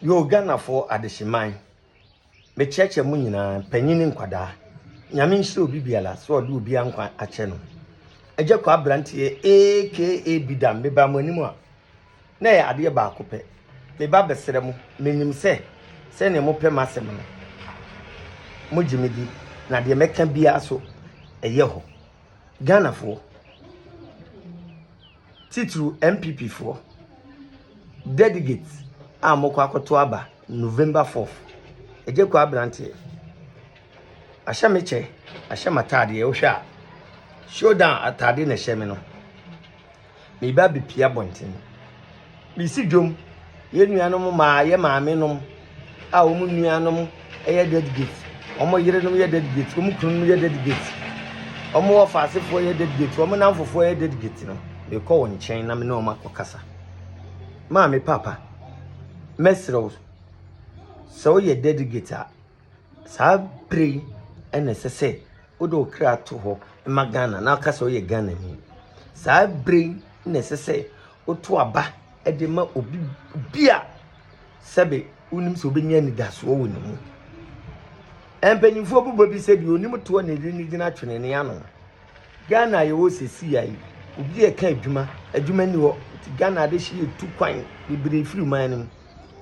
Yoo Ghanafoɔ adehyeman, mekyerɛkyerɛ mo nyinaa, mpanyin ne nkwadaa. Nyame nhyira obi biara sɛ ɔde obiara nkwa akyɛ no. Agya Kwaa Abranteɛ aka Bidam, mebaa mo anim a, na ɛyɛ adeɛ baako pɛ. Meba bɛsrɛ mo, menim sɛ sɛdeɛ mopɛ m'asɛm no, mogye me di, na deɛ mɛka biara so, ɛyɛ hɔ. Ghanafoɔ, titiriw NPP foɔ, delegates a mokɔ akɔto aba November 4th, Agya Kwaa Abranteɛ, ahyɛ me kyɛ, ahyɛ m'ataadeɛ, wohwɛ a, showdown ataadeɛ na ɛhyɛ me no. Mereba abɛpue abɔnten. Meresi dwom. Yɛn nuanom mmaa, yɛn maamenom a wɔn nuanom yɛ delegate, wɔn yerenom yɛ delegate, wɔn kununom yɛ delegate, wɔn wɔfaasefoɔ yɛ delegate, wɔn nnamfofoɔ yɛ delegate no, merekɔ wɔn nkyɛn na me ne wɔn akɔkasa. Maame, papa, mɛsrɛ wo, sɛ woyɛ delegate a, Saa bere yi na ɛsɛ sɛ wode wo kra to hɔ ma Ghana na woka sɛ woyɛ Ghanani. Saa bere yi na ɛsɛ sɛ woto aba de ma obi bi a sɛbe wonim sɛ wobɛnya anidasoɔ wɔ ne mu. Mpanyinfoɔ bobɔ bi sɛ deɛ onim toɔ na ɛde ne gyina twene ne ano. Ghana a yɛwɔ sɛsi a yi, obi a ɛka adwuma, adwuma ni hɔ. Nti Ghana adehye yɛtu kwan bebree firi man no mu.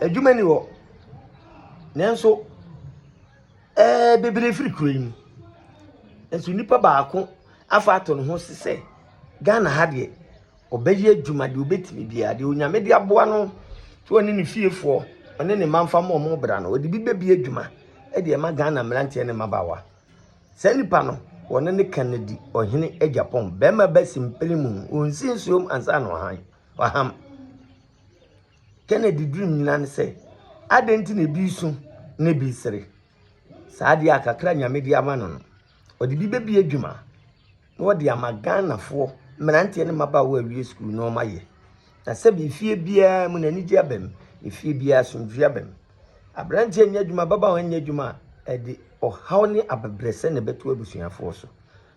Adwuma ni hɔ. Nanso ɛɛ bebree firi kuro yi mu. Nanso nipa baako afa ato ne ho so sɛ Ghana ha deɛ, ɔbɛyɛ adwuma deɛ ɔbɛtumi biara, deɛ Onyame de aboa no sɛ ɔne ne fiefoɔ, ɔne ne mma mfa mmɔ wɔn bra no, ɔde bi bɛbie adwuma de ama Ghana mmeranteɛ ne mmabaawa. Saa nipa no, wɔne ne Kennedy Ɔhene Agyapong, barima bɛsi mpene mu, ɔnsi nsuom ansa na ɔhan, waham. Kennedy dream nyinaa ne sɛ, adɛn nti na ebi resu na ebi resere? Saa adeɛ a kakra Nyame de ama no no, ɔde bi bɛbi adwuma na ɔde ama Ghanafoɔ mmeranteɛ ne mmabaawa a awie sukuu na wɔayɛ. Na sɛbi efie biara mu no anigye aba mu, efie biara asomdwoeɛ aba mu. Aberanteɛ nyɛ adwuma, ababaawa nyɛ adwuma a, ɛde ɔhaw ne abɛbrɛsɛ na ɛbɛto abusuafoɔ so.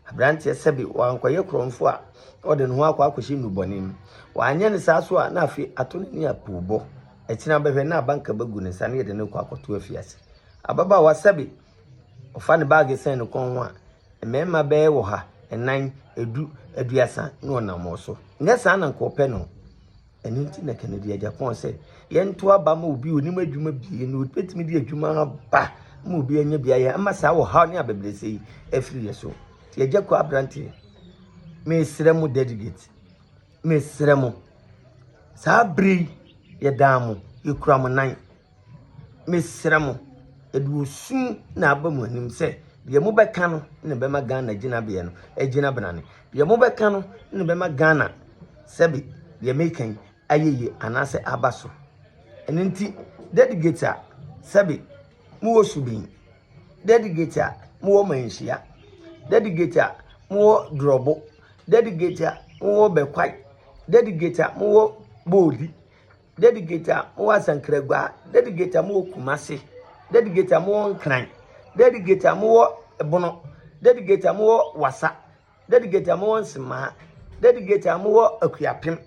Aberanteɛ sɛbe wankɔyɛ korɔmfo a ɔde ne ho akɔ akɔhyɛ nnubɔne mu. Wanyɛ no saa so a na afei ato n'ani apoobɔ. Akyiri abɛhwɛ na abanka bɛgu ne nsa na yɛde no rekɔ akɔto afiase. Ababaawa sɛbe ɔfa ne baage sɛn ne kɔn ho a, mmarima bɛyɛ wɔ ha, nnan, edu, aduasa na ɔnam wɔ so. Nyɛ saa na nka ɔpɛ no. Ɛno nti na Kennedy Agyapong sɛ yɛnto aba ma obi onim adwuma bie na obetumi de adwuma aba ma obi anya bi ayɛ ama saa ɔhaw ne abɛbrɛsɛ yi afiri yɛ so. Nti Agya Kɔ aberanteɛ, mesrɛ mo delegate, mesrɛ mo, saa bere yi yɛdaa mo, yɛkura mo nan. Mesrɛ mo, yɛde osu na aba mo anim sɛ deɛ mobɛka no na ɛbɛma Ghana gyinabea no agyina brane. Deɛ mobɛka no na ɛbɛma Ghana sɛbe deɛ meka yi ayɛ yie anaasɛ aba so. Ɛno nti, delegates a sɛbe mowɔ Subin, delegates a mowɔ Manhyia, delegates a mowɔ Drɔbo, delegates a mowɔ Bɛkwae, delegates a mowɔ Boodi, Delegate a mowɔ Asankragua, delegate a mowɔ Kumasi, delegate a mowɔ Nkran, delegate a mowɔ Bono, delegate a mowɔ Wasa, delegate a mowɔ Nsemaa, delegate a mowɔ Akuapem,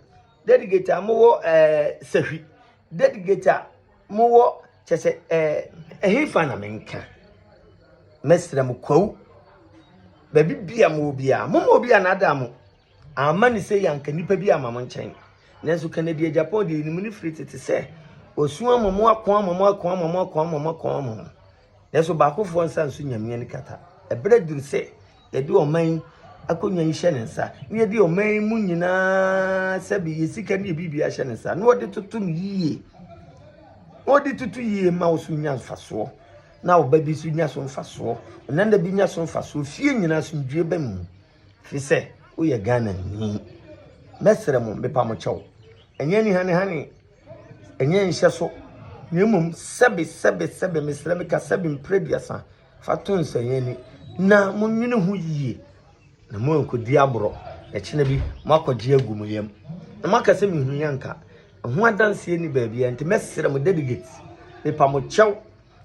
delegate a mowɔ ɛɛ eh, Sahwi, delegate a mowɔ kyɛ sɛ ɛɛ eh, ɛhefa na menka. Mɛsrɛ mo kwawu. Baabi bia mowɔ biara, momma obi anaadaa mo. Amma no sei anka nnipa bi amma mo nkyɛn. Nanso Kennedy Agyapong deɛ yɛnim no firi tete sɛ ɔsu ama mo ako ama mo ako ama mo ako ama mo ako ama mo. Nanso baakofoɔ nsa nso Nyame ani kata. Ɛberɛ duru sɛ yɛde ɔman yi akonnwa yi hyɛ ne nsa na yɛde ɔman yi mu nyinaa sɛbe yɛ sika ne yɛ biribi ahyɛ ne nsa na ɔde toto no yie. Na ɔde toto yie ma wo so nya mfasoɔ na ɔba bi so nya so mfasoɔ, ɔnana bi nya so mfasoɔ, fie nyinaa asomdwoeɛ ba mu. Firi sɛ woyɛ Ghanani. Mɛsrɛ mo, mepa mo kyɛw. Ɛnyɛ anihanehane, ɛnyɛ nhyɛso, na mmom sɛbe, sɛbe, sɛbe, mesrɛ meka sɛbe mprɛ aduasa, fa to nsɛeɛ ani, na monnwene ho yie, na moankɔdi aborɔ, na kyena bi moakɔgye agu mo yam, na moaka sɛ mehunui anka. Ɛho adanseɛ nni baabiara, nti mɛsrɛ mo delegates, mepa mo kyɛw.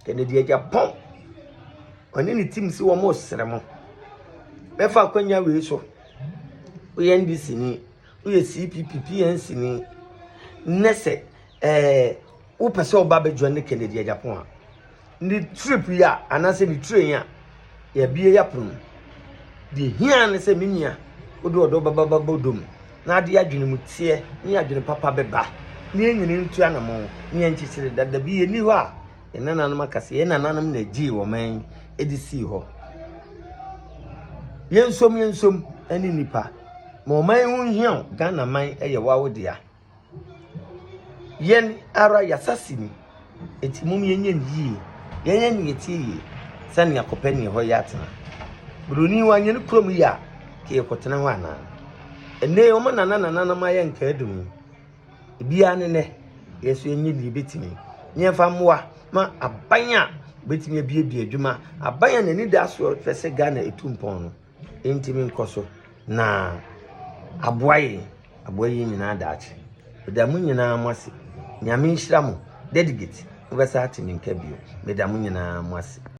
Kennedy Agyapong, ɔne ne team si wɔn resrɛ mo. Bɛfa akwanya wei so. Woyɛ NDC ni, woyɛ CPP, PNC ni. Nnɛ sɛ ɛɛ. Wopɛ sɛ woba bɛ join Kennedy Agyapong a, ne trip yi a anaasɛ ne train a yɛabie yɛapono mu. Deɛ hia ne sɛ me nua wode ɔdɔ bɛba bɛbɔ dom na ade adwene mu teɛ ne adwene papa bɛba ne yɛn nyinaa ntu anammɔn ne yɛn nkyekyere dada bi yɛnni hɔ a yɛn nananom aka sɛ yɛn nananom na gyee wɔn man de sii hɔ. Yɛnsom yɛnsom ne nnipa ma ɔman ho nhia wo. Ghana man yɛ wawo dea. Yɛn ara yɛasase ni, enti mom yɛnyɛ no yie, yɛnyɛ no yɛtie yie sɛnea kɔpɛ neɛ hɔ yɛ atena. Buroni wanyɛ ne kurom yie a, ka yɛkɔtena hɔ anaa? Ɛnnɛ yi wɔn nana nananom ayɛ nkaadum yi, ebiara ne nɛ, yɛn nso yɛnyɛ deɛ yɛbɛtumi na yɛmfa mmoa ma aban a obɛtumi abiebie adwuma, aban a n'ani da soɔ pɛ sɛ Ghana ɛtu mpɔn no, ɛntumi nkɔ so na aboa yɛn, aboa yɛn nyinaa daakye. Meda mo nyinaa mo ase. Nyame nhyira mo. Delegate, mobɛsa ate me nka bio. Meda mo nyinaa mo ase.